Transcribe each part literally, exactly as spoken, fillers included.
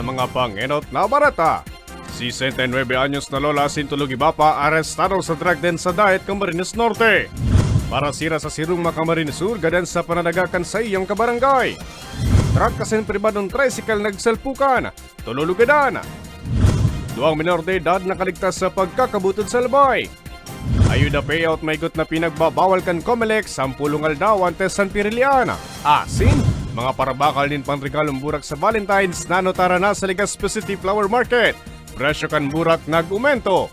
Mga pangenot na bareta. Sesenta y nuebe anyos na lola asin tolong iba pa arestado sa drug den sa Daet, Camarines Norte. Parasira sa Siruma, Camarines Sur, gadan sa pananaga kan saiyang kabarangay. Truck asin pribadong tricycle nagsalpukan, tolo lugadan. Duwang minor de edad nakaligtas sa pagkakabutod sa labay. Ayuda payout may got na pinagbabawal kan Comelec, sampulong aldaw antes san pirilian. Asin, mga parabakal nin panregalong burak sa Valentine's nanutara na sa Legazpi City Flower Market. Presyo kan burak nag-umento.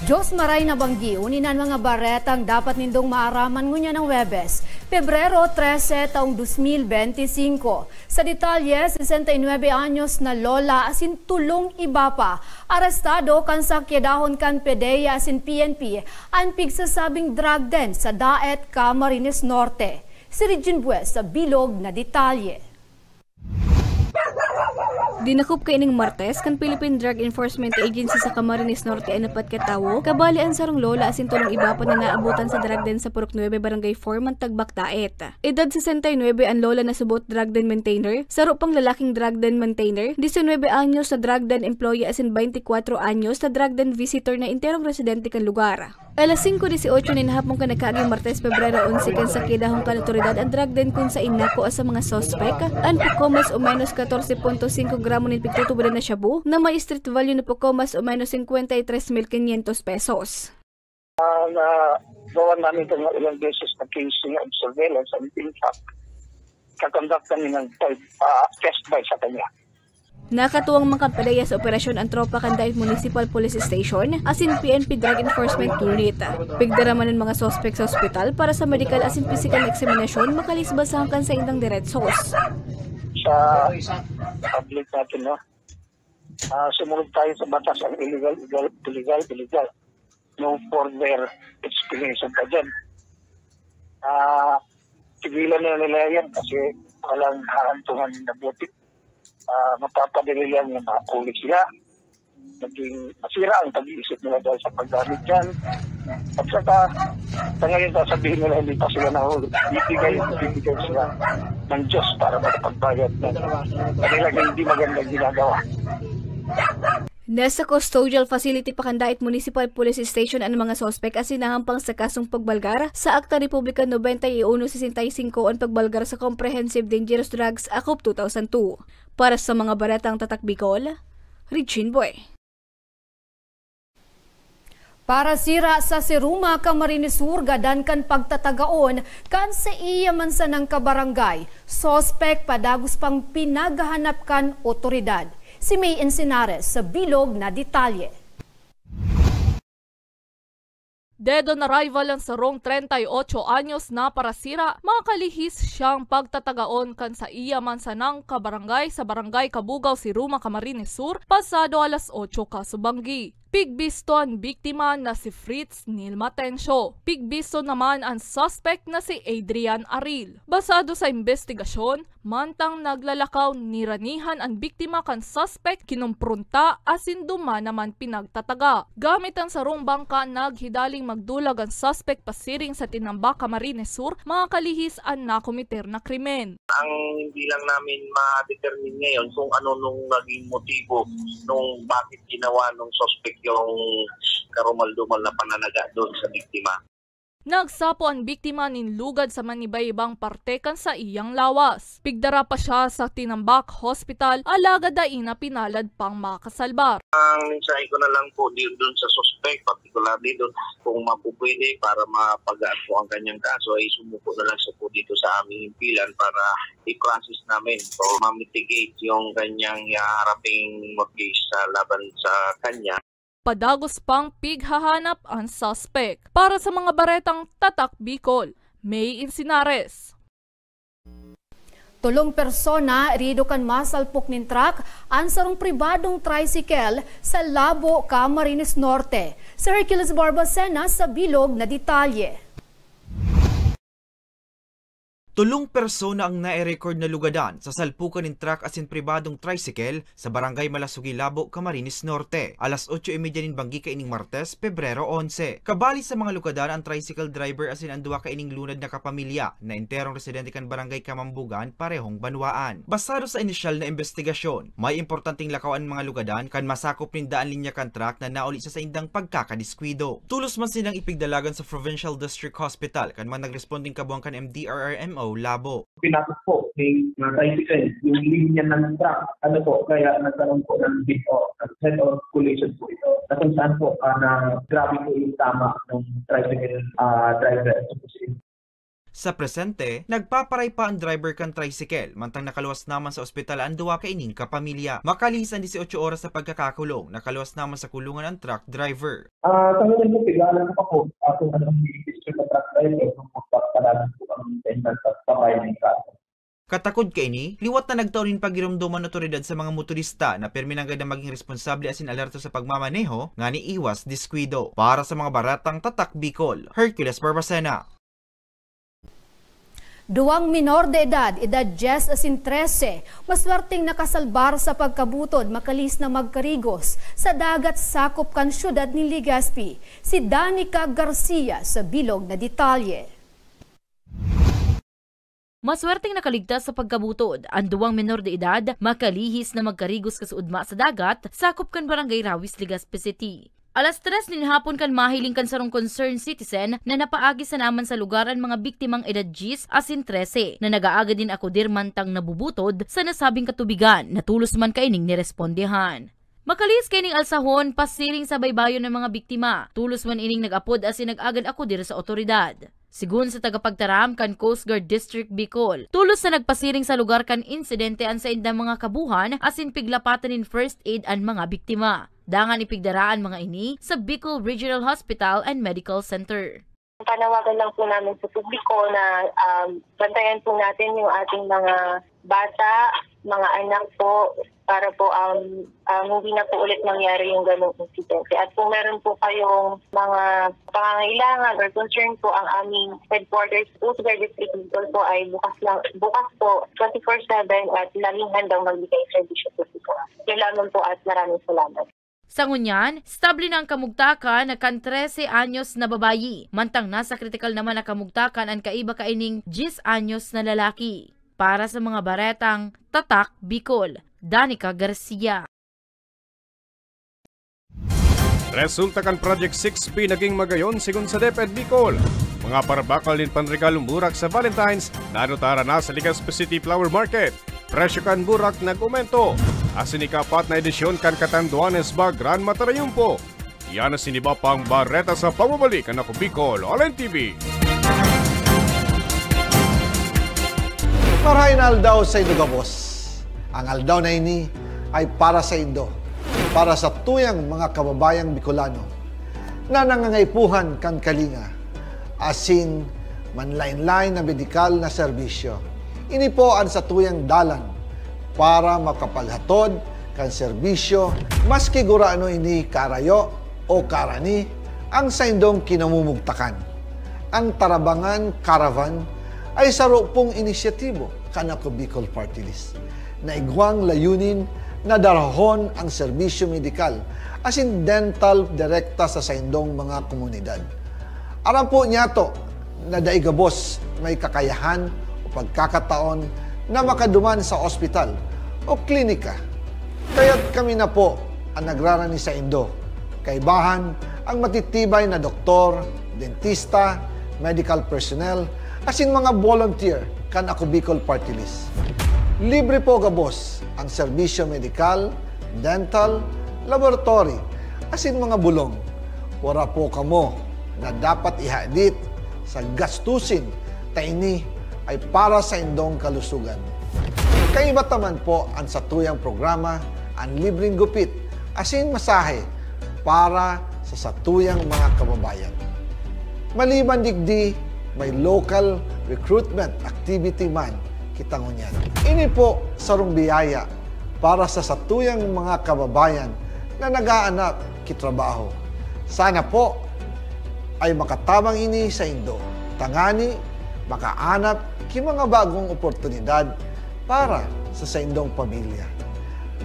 Diyos maray na banggi, uni na an mga baretang dapat nindong maaraman ngunyan na Huwebes, Pebrero trese, taong dos mil benti singko. Sa detalye, sesenta y nuebe anyos na lola asin tolong iba pa, arestado kan sakyadahon kan PDEA asin P N P an pigsasabing drug den sa Daet, Camarines Norte. Si Regine Bues sa bilog na detalye. Dinakop kaining Martes kan Philippine Drug Enforcement Agency sa Camarines Norte an apat ka tawo, kabali an sarong lola asin tolong iba pa na naabutan sa drug den sa Purok Nuebe, Barangay four, Mantagbak, Daet. Edad sesenta y nuebe an lola na subot drug den maintainer, saro pang lalaking drug den maintainer, diecinuebe anyos na drug den employee asin baintikwatro anyos na drug den visitor na enterong residente kan lugar. Alas singko dieciocho nin hapon kan nakaaging Martes, Pebrero onse, kan sakyadahon kan awtoridad an drug den kun saen nakua sa mga suspek an poko mas o menos katorse punto singko gramo nin pigtutubodan na shabu na may street value na poko mas o menos singkwenta y tres mil quinientos pesos. Ah, nagawan namin ito ng ilang beses na case nga of surveillance and in fact, kakondak kami ng five, ah, test buy sa kanya. Nakatuwang man kan PDEA sa operasyon an tropa kan Daet Municipal Police Station asin P N P Drug Enforcement Unit. Pigdara man an mga suspek sa ospital para sa medical asin pisikal na eksaminasyon, makalihis basahan kan saindang diretsos. Sa public natin, no? Ah, sumunod tayo sa batas, ang illegal, illegal, illegal, illegal. No further explanation pa dyan. Ah, tigilan na nila yan kasi walang hahantungan na buti. Ah, mapapadali lang yung mga huli sila. Naging masira ang pag-iisip nila dahil sa paggamit dyan. At saka, sa ngayon, sasabihin nila hindi pa sila nahuli. Bibigay, bibigay sila ng Diyos para makapagbayad ng kanilang hindi magandang ginagawa. Nasa custodial facility pa kan Daet Municipal Police Station an mga suspek asin nahampang sa kasong pagbalgar sa Akta Republika noventa y uno sesenta y singko, an pagbalgar sa Comprehensive Dangerous Drugs Act of two thousand two. Para sa mga baretang Tatak Bicol, Regine Boy. Parasira sa Siruma, Camarines Sur, gadan kan pagtatagaon kan saiya man sanang kabarangay, suspek padagos pang pinaghahanap kan otoridad. Si May Encinares sa bilog na detalye. Dead on arrival ang sarong treinta y ocho anyos na parasira, makalihis siyang pagtatagaon kan saiya man sanang kabarangay sa Barangay Kabugaw, Siruma, Camarines Sur, pasado alas otso kasubanggi. Pigbisto an biktima na si Fritz Neil Matencio. Pigbisto naman an suspect na si Adrian Aril. Basado sa imbestigasyon, mantang naglalakaw, niranihan an biktima kan suspect, kinompronta asin duman naman pinagtataga. Gamit an sarong bangka, naghidaling magdulag an suspect pasiring sa Tinambac, Camarines Sur, makalihis an nakomiter na krimen. Ang hindi lang namin ma-determine ngayon kung ano nung naging motibo nung bakit ginawa nung suspect yung karumal-dumal na pananaga doon sa biktima. Nagsapo an biktima nin lugad sa manibaybang parte kan saiyang lawas. Pigdara pa siya sa Tinambac Hospital, alagad dai na pinalad pang makasalbar. Ang mensahe ko na lang po di-, dun sa suspect, particularly dun, kung mapupwede para mapagaan po ang kanyang kaso, ay sumuko na lang siya po dito sa aming himpilan para i-process namin o ma-mitigate yung kanyang, ah, haraping mag-case sa laban sa kanya. Padagos pang pighahanap an suspek. Para sa mga baretang Tatak Bicol, May Encinares. Tolong persona herido kan masalpok nin truck an sarong pribadong tricycle sa Labo, Camarines Norte. Si Hercules Barbacena sa bilog na detalye. Tolong persona ang na-record na lugadan sa salpukan nin truck asin pribadong tricycle sa Barangay Malasugi, Labo, Camarines Norte, alas otso y media nin banggi kaining Martes, Pebrero onse. Kabali sa mga lugadan an tricycle driver asin an duwa kaining lunad na kapamilya na enterong residente kan Barangay Kamambugan, parehong banwaan. Basado sa inisyal na imbestigasyon, may importanteng lakaw an mga lugadan kan masakop ninda an linya kan truck na nauli sa saindang pagkakadiskuido. Tolos man sindang ipigdalagan sa Provincial District Hospital kan mga nagrespondeng kabuhan kan M D R R M O Labo. Pinasok po ni, na tricycle yung linya ng truck. Ano po, kaya nagkaroon po ng head on, head on collision po ito. Na kung saan po, ah, na grabe po yung tama ng tricycle, ah, driver. Ito po si Sa presente, nagpaparay pa ang driver kan tricycle, mantang nakaluwas naman sa ospital an duwa kaining kapamilya. Makalihis an dieciocho oras sa pagkakakulong, nakaluwas naman sa kulungan ang truck driver. Ah, sa ngayon po, tignan pa po, ah, kung anong decision ng truck driver, kung magpapalaban po ang defendant at pabaya ng kaso. Katakod kaini, liwat na nagtao nin pagiromdom an otoridad sa mga motorista na pirmi nanggad na maging responsable asin alerto sa pagmamaneho, ngani iwas diskuido. Para sa mga baretang Tatak Bicol, Hercules Barbacena. Duwang minor de edad, edad dyes asin trese, maswerteng nakasalbar sa pagkabutod makalihis na magkarigos sa dagat sakop kan siyudad nin Legazpi. Si Danica Garcia sa bilog na detalye. Maswerteng nakaligtas sa pagkabutod an duwang menor de edad makalihis na magkarigos kasuodma sa dagat sakop kan Barangay Rawis, Legazpi City. Alas tres nin hapon kan mahiling kan sarong concerned citizen na napaagi sana man sa lugar an mga biktimang edad dyes asin trese na nag-aagad nin akudir mantang nabubutod sa nasabing katubigan na tolos man kaining nirespondehan. Makalihis kaining alsahon, pasiring sa baybayon an mga biktima. Tolos man ining nag-apod asin nag-agad akudir sa otoridad. Sigon sa tagapagtaram kan Coast Guard District Bicol, tolos na nagpasiring sa lugar kan insidente an saindang mga kabuhan asin piglapatan nin first aid an mga biktima. Dangan ipigdara an mga ini sa Bicol Regional Hospital and Medical Center. Panawagan lang po namin sa publiko na, um, bantayan po natin yung ating mga bata, mga anak po, para po, um, um, hindi na po ulit mangyari yung ganong insidente. At kung meron po kayong mga pangangailangan or concern po, ang aming headquarters, Coast Guard District Bicol po ay bukas lang, bukas po, twenty-four seven at laging handang magbigay serbisyo po po. Yun lamang po at maraming salamat. Sa ngunyan, estable na an kamugtakan na kan trese anyos na babayi, mantang nasa kritikal naman na kamugtakan an kaiba kaining dyes anyos na lalaki. Para sa mga baretang Tatak Bicol, Danica Garcia. Resulta kan Project six B naging magayon sigon sa DepEd Bicol. Mga parabakal nin panregalong burak sa Valentine's, nadutara na sa Legazpi City Flower Market. Presyo kan burak nag-omento. Asin ikapat na edisyon kan Catanduanes Bag Run matarayumpo. Iyan asin iba pang bareta sa pagbabalik kan Ako Bicol Online T V. Marahay na aldaw saindo gabos. Ang aldaw na ini ay para saindo, para sa tuyang mga kababayang Bicolano na nangangaipuhan kan kalinga asin manlaen-laen na medikal na serbisyo. Ini po an satuyang dalan para makapaghatod kan serbisyo, maski gurano ini kaarayo o kaarani ang saindong kinamumugtakan. Ang Tarabangan Caravan ay saro pong inisyatibo kan Ako Bicol Party List na igwang layunin na darahon ang serbisyo medikal asin dental direkta sa saindong mga komunidad. Aram po niyato na dai gabos may kakayahan o pagkakataon na makaduman sa ospital o klinika. Kaya't kami na po ang nagrarani saindo. Kaibahan ang matitibay na doktor, dentista, medical personnel, asin mga volunteer kan Ako Bicol Party List. Libre po gabos ang serbisyo medikal, dental, laboratory, asin mga bulong. Wara po kamo na dapat ihadit sa gastusin, ta ini ay para saindong kalusugan. Kaiba ta man po an satuyang programa, an libreng gupit asin masahe para sa satuyang mga kababayan. Maliban digdi, may local recruitment activity man kita ngunyan. Ini po sarong biyaya para sa satuyang mga kababayan na nag-aanap ki trabaho. Sana po ay makatabang ini saindo, tangani makaanap ki mga bagong oportunidad para sa saindong pamilya.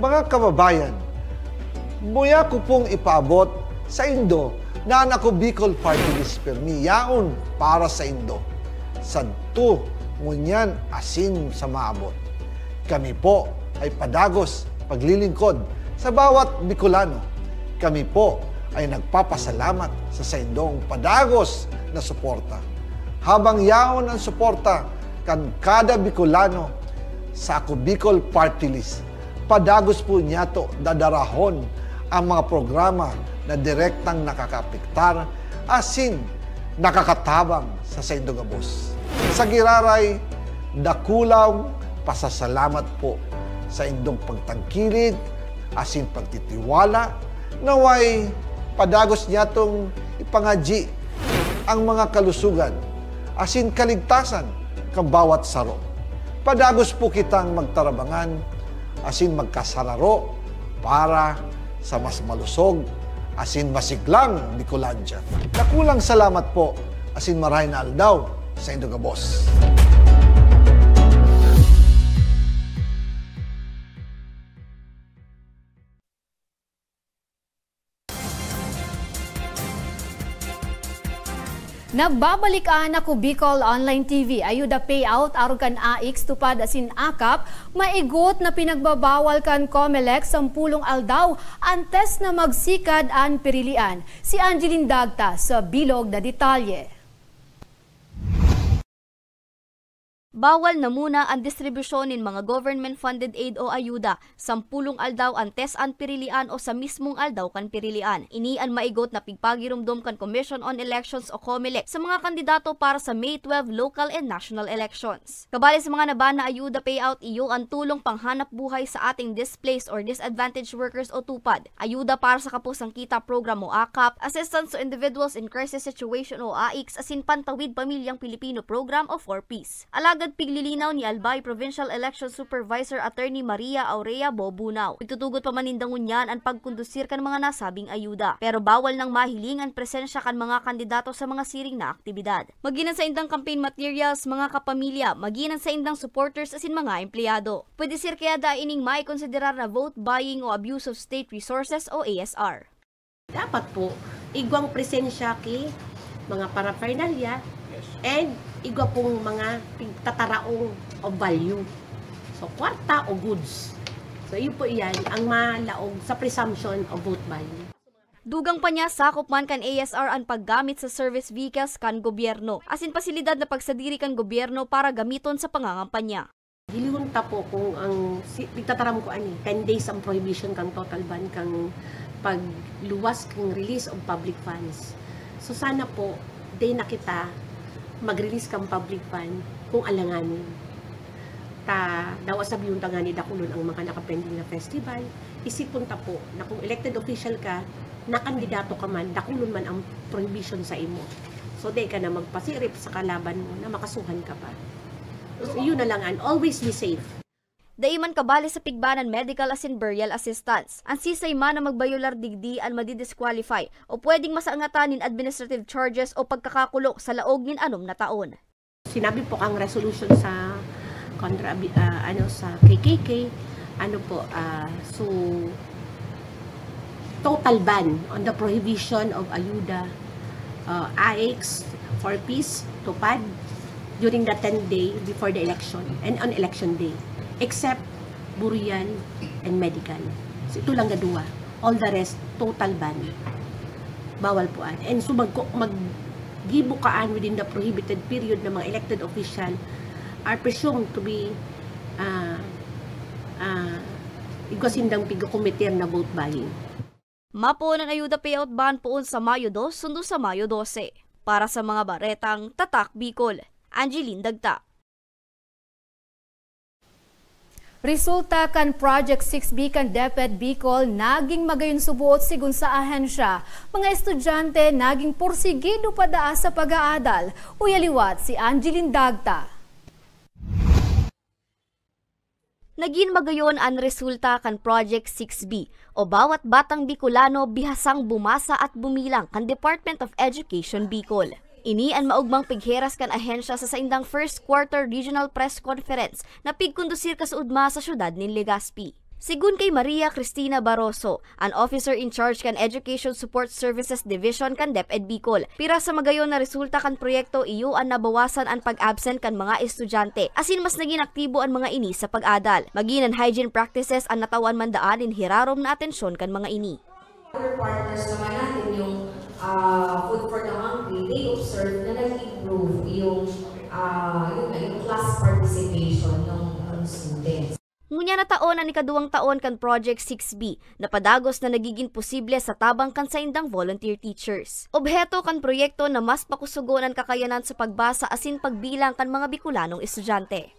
Mga kababayan, muya ko pong ipaabot saindo na an Ako Bicol Party List pirmi yaon para saindo, sadto, ngunyan asin sa maabot. Kami po ay padagos paglilingkod sa bawat Bicolano. Kami po ay nagpapasalamat sa saindong padagos na suporta. Habang yaon an suporta kan kada Bicolano sa Ako Bicol Party List, padagos po niyato dadarahon ang mga programa na direktang nakakaapektar asin nakakatabang sa saindo gabos. Sa giraray, dakulang pasasalamat po sa indong pagtangkilik asin pagtitiwala. Naway padagos niyatong ipangadyi ang mga kalusugan asin kaligtasan kan bawat saro. Padagos po kitang magtarabangan asin magkasararo para sa mas malusog asin masiglang Bicolandia. Dakulang salamat po asin marahay na aldaw saindo gabos. Nagbabalik an Ako Bicol Online T V, ayuda payout arog kan AICS, TUPAD asin AKAP, maigot na pinagbabawal kan COMELEC sampulong aldaw antes na magsikad an pirilian. Si Angeline Dagta sa bilog na detalye. Bawal na muna an distribusyon nin mga government-funded aid o ayuda sampulong aldaw antes an pirilian o sa mismong aldaw kan pirilian. Ini an maigot na pigpagiromdom kan Commission on Elections o COMELEC sa mga kandidato para sa May twelve local and national elections. Kabali sa mga naban na ayuda payout, iyo an tulong panghanap buhay sa ating displaced or disadvantaged workers o TUPAD, ayuda para sa Kapusang Kita Program o AKAP, Assistance to Individuals in Crisis Situation o AICS, asin Pantawid Pamilyang Pilipino Program o four Ps. Alagad piglilinaw ni Albay Provincial Election Supervisor Attorney Maria Aurea Bobunao, pigtutugot pa man ninda ngunyan an pagkondusir kan mga nasabing ayuda. Pero bawal nang mahiling an presensya kan mga kandidato sa mga siring na aktibidad. Magin an saindang campaign materials, mga kapamilya, magin an saindang supporters asin mga empleyado. Pwede sir kaya daa ining maikonsiderar na vote buying o abuse of state resources o A S R? Dapat po, igwang presensya ki mga paraphernalia Yes. and igwa pong mga pigtataraong of value. So, kwarta o goods. So, yun po iyan ang malaog sa presumption of vote buying. Dugang pa niya, sakop man kan A S R an paggamit sa service vehicles kan gobyerno, asin pasilidad na pagsadiri kan gobyerno para gamiton sa pangangampanya. Hilihon ta po kung ang si-, pigtataram ko ani, ten days ang prohibition kang total ban kang pagluwas kang release of public funds. So sana po, di na kita mag-release kang public fund kung alanganin. Ta, dawa sabihon ta ngani dakulon ang mga nakapending na festival, isipon ta po na kung elected official ka, nakandidato ka man, dakulon man ang prohibition sa imo. So, di ka na magpasirip sa kalaban mo na makasuhan ka pa. So, yun na lang, and always be safe. Dai man kabali sa pigbanan medical asin burial assistance. An sisay man na magbayolar digdi an madi-disqualify o pwedeng masangatan nin administrative charges o pagkakakulong sa laog nin anom na taon. Sinabi po ang resolution sa kontra, ah, ano, sa K K K, ano po, ah, so, total ban on the prohibition of ayuda, ah, AICS, four Ps, TUPAD, during the ten day before the election and on election day, except burial and medical. So, ito lang na duwa. All the rest, total ban. Bawal po an. And so, magko-, maggibo kaan within the prohibited period na mga elected official are presumed to be, ah, ah, igwa sindang pigkokometer na vote buying. Mapoon an ayuda payout ban poon sa Mayo dos sundo sa Mayo dose. Para sa mga baretang Tatak Bicol, Angeline Dagta. Resulta kan Project six B kan DepEd Bicol naging magayon suboot, sigon sa ahensya. Mga estudyante naging porsigido pa daa sa pag-aadal. Uya liwat si Angeline Dagta. Nagin magayon an resulta kan Project six B, o Bawat Batang Bicolano Bihasang Bumasa at Bumilang kan Department of Education Bicol. Ini an maogmang pigheras kan ahensya sa saindang first quarter regional press conference na pigkondusir kasuodma sa siyudad nin Legazpi. Segun kay Maria Cristina Barroso, an officer in charge kan Education Support Services Division kan DepEd Bicol, piras sa magayon na resulta kan proyekto iyo an nabawasan an pag-absent kan mga estudyante, asin mas nagin aktibo an mga ini sa pag-adal. Magin an hygiene practices an natawan man daan nin hirarom na atensyon kan mga ini. Other partners naman natin, yung, ah, Food for the Hungry, they observe na nag-improve yung, ah, yun nga, yung class participation ng, ng students. Ngunyan na taon an ikaduwang taon kan Project six B, na padagos na nagigin posible sa tabang kan saindang volunteer teachers. Obheto kan proyekto na mas pakusugon an kakayanan sa pagbasa asin pagbilang kan mga Bicolanong estudyante.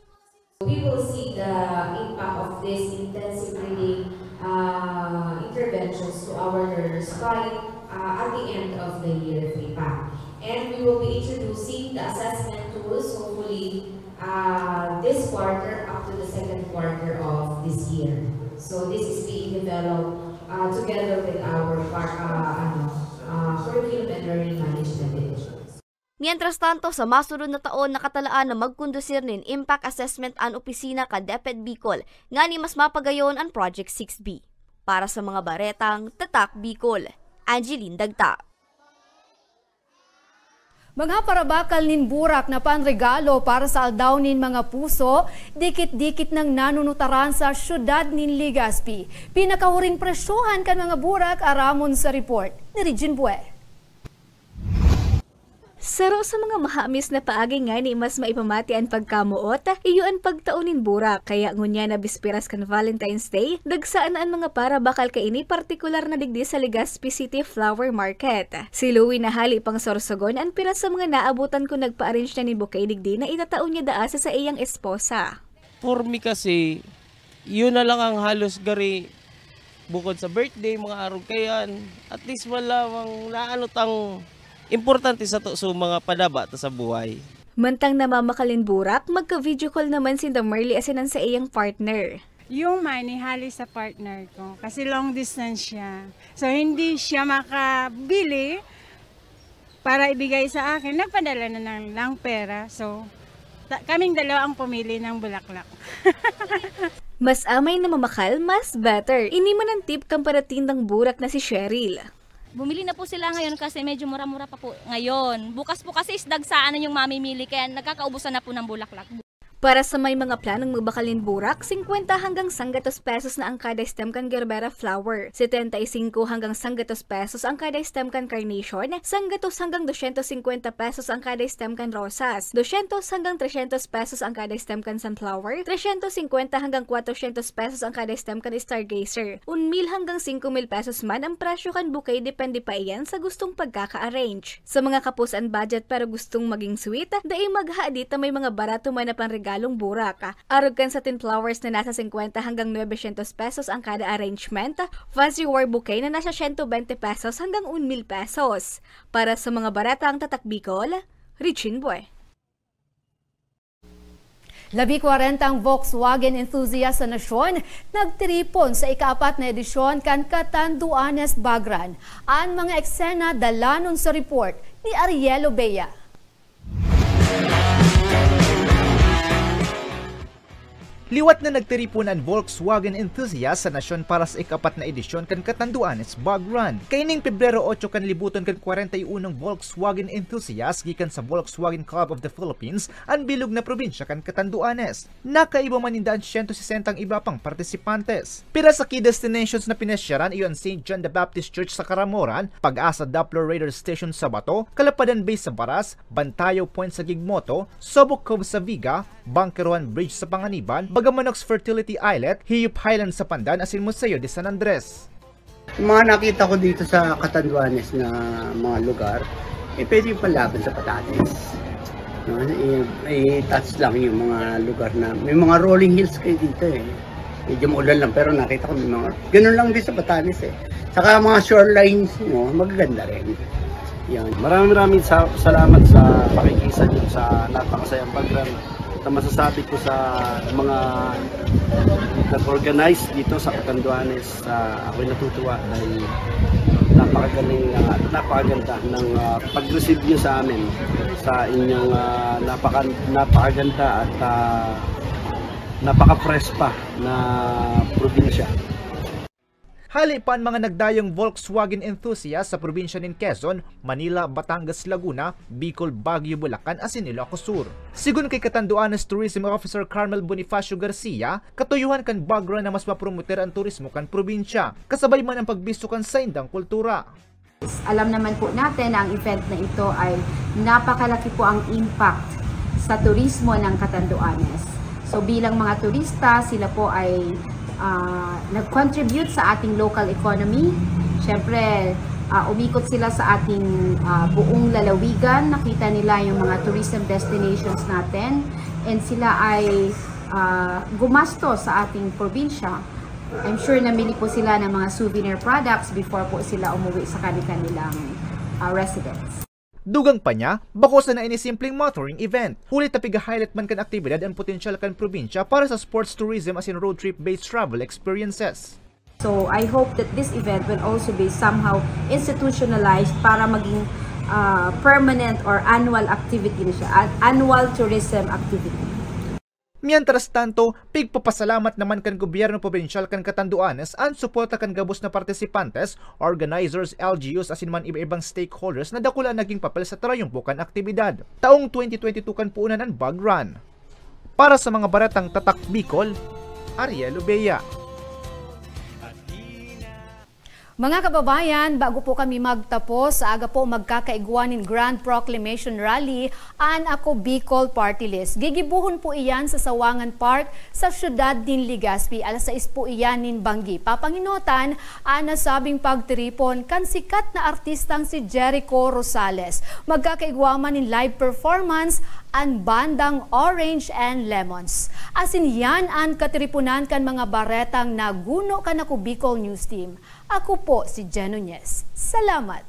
We will see the impact of this intensive reading, uh, interventions to our learners by, uh, at the end of the year three pa. And we will be introducing the assessment tools, hopefully, uh, this quarter up to the second quarter of this year. So this is being developed, uh, together with our par-, uh, ano, uh, curriculum and learning management divisions. Mientras tanto, sa masunod na taon, nakatalaan na magkondusir nin impact assessment an opisina kan DepEd Bicol, ngani mas mapagayon an Project six B. Para sa mga baretang Tatak Bicol, Angeline Dagta. Mga parabakal nin burak na panregalo para sa Aldaw nin Mga Puso, dikit-dikit nang nanunutaran sa siyudad nin Legazpi. Pinakahuring presyohan kan mga burak aramon sa report ni Regine Bue. Saro sa mga mahamis na paagi ngani mas maipamati an pagkamoot, iyo an pagtao nin burak. Kaya ngunyan na bisperas kan Valentine's Day, dagsaan na an mga parabakal kaini, partikular na digdi sa Legazpi City Flower Market. Si Louie na hali pang Sorsogon an piras sa mga naabotan kun nagpa-arrange na nin bouquet digdi na itatao niya daa sa saiyang esposa. For me kasi, yun na lang ang halos gari, bukod sa birthday, mga arog kayan, at least man lamang naano tang importante sato sa mga padaba ta sa buhay. Mantang namamakalin burak, magka-video call naman sinda Merly asin an saiyang partner. Yung money hali sa partner ko, kasi long distance siya. So, hindi siya makabili para ibigay sa akin. Nagpadala na lang, lang pera. So, ta-, kaming dalawa ang pumili ng bulaklak. Mas amay na mamakal, mas better. Ini man an tip kan paratindang burak na si Cheryl. Bumili na po sila ngayon kasi medyo mura-mura pa po ngayon. Bukas po kasi is dagsaan na yung mamimili, kaya nagkakaubusan na po ng bulaklak. Para sa may mga planong magbakal nin burak, singkwenta hanggang sanggatos pesos na ang kada stem kan Gerbera flower, setenta y cinco hanggang sanggatos pesos ang kada stem kan carnation, sanggatos hanggang dosyentos singkwenta pesos ang kada stem kan rosas, dosyentos hanggang tresyentos pesos ang kada stem kan sunflower, tresyentos singkwenta hanggang kwatrosyentos pesos ang kada stem kan stargazer, un mil hanggang singko mil pesos man ang presyo kan bouquet, depende pa iyan sa gustong pagkaka-arrange. Sa mga kapos an budget pero gustong maging sweet, dai maghadi ta may mga barato man na panregalong burak. Arog kan satin flowers na nasa singkwenta hanggang nuebesyentos pesos ang kada arrangement, fuzzy wire bouquet na nasa siyento bente pesos hanggang un mil pesos. Para sa mga baretang Tatak Bicol, Richin Bue. Labi kwarenta ang Volkswagen enthusiast sa nasyon nagtiripon sa ikaapat na edisyon kan Catanduanes Bug Run. An mga eksena dalanon sa report ni Ariel Obeya. Liwat na nagtiripon an Volkswagen enthusiast sa nasyon para sa ikaapat na edisyon kan Catanduanes Bug Run. Kaining Pebrero otso, kanlibutan kan kwarenta y unong Volkswagen enthusiast gikan sa Volkswagen Club of the Philippines an bilog na probinsya kan Catanduanes. Nakaiba man ninda an siyento sesenta ang iba pang partisipantes. Pira sa key destinations na pinasyaran iyo an Saint John the Baptist Church sa Caramoran, Pag-asa Doppler Radar Station sa Bato, Kalapadan Base sa Baras, Bantayo Point sa Gigmoto, Sobok Cove sa Viga, Bunker One Bridge sa Panganiban, Bagamanoks Fertility Islet, Hiyop Highland sa Pandan asin Museo de San Andres. Yung mga nakita ko dito sa Catanduanes na mga lugar, eh, pwede yung panlaban sa patates. No? I-, i-touch lang yung mga lugar na, may mga rolling hills kayo dito eh. Medyo maulan lang, pero nakita ko may mga, ganun lang din sa Batanes eh. Saka mga shorelines, no, magaganda rin. Yan. Maraming, maraming sa-, salamat sa pakikiisa niyo sa napakasayang Bug Run. Sa masasabi ko sa mga nag-organize dito sa Catanduanes, ah, ako'y natutuwa dahil napakagaling na, napakaganda ng, ah, pag-receive niyo sa amin, sa inyong, ah, napaka-, napakaganda at, ah, napaka-fresh pa na probinsya. Hali pa an mga nagdayong Volkswagen enthusiast sa probinsya nin Quezon, Manila, Batangas, Laguna, Bicol, Baguio, Bulacan asin Ilocos Sur. Sigon kay Catanduanes Tourism Officer Carmel Bonifacio Garcia, katuyohan kan BAGRAN na mas mapromoter an turismo kan probinsya, kasabay man ang pagbisto kan saindang kultura. Alam naman po natin na ang event na ito ay napakalaki po ang impact sa turismo ng Catanduanes. So bilang mga turista, sila po ay ah, nag-contribute sa ating local economy. Siyempre, ah, umikot sila sa ating ah, buong lalawigan. Nakita nila yung mga tourism destinations natin. And sila ay ah, gumasto sa ating probinsya. I'm sure namili po sila ng mga souvenir products before po sila umuwi sa kanilang ah, residence. Dugang pa niya, bako sana ini simpleng motoring event, huli ta piga-highlight man kan aktibidad an potensyal kan probinsya para sa sports tourism asin road trip-based travel experiences. So I hope that this event will also be somehow institutionalized para maging ah, permanent or annual activity na siya, an- annual tourism activity. Mientras tanto, pigpapasalamat naman kan gobyerno probinsyal kan Catanduanes an suporta kan gabos na partisipantes, organizers, L G Us asin man iba-ibang stakeholders na dakula an naging papel sa tarayumpo kan aktibidad. Taong twenty twenty-two kan puunan an BAGRAN. Para sa mga baretang Tatak Bicol, Ariel Obeya. Mga kababayan, bago po kami magtapos, sa aga po magkakaigwa nin Grand Proclamation Rally an Ako Bicol Party List. Gigibohon po iyan sa Sawangan Park sa siyudad nin Legazpi. Alas sais po iyan nin banggi. Papangenotan an nasabing pagtiripon kan sikat na artistang si Jericho Rosales. Magkakaigwa man nin live performance an bandang Orange and Lemons. Asin yan an katiriponan kan mga baretang naguno kan Ako Bicol News Team. Ako po si Jen Nunez. Salamat!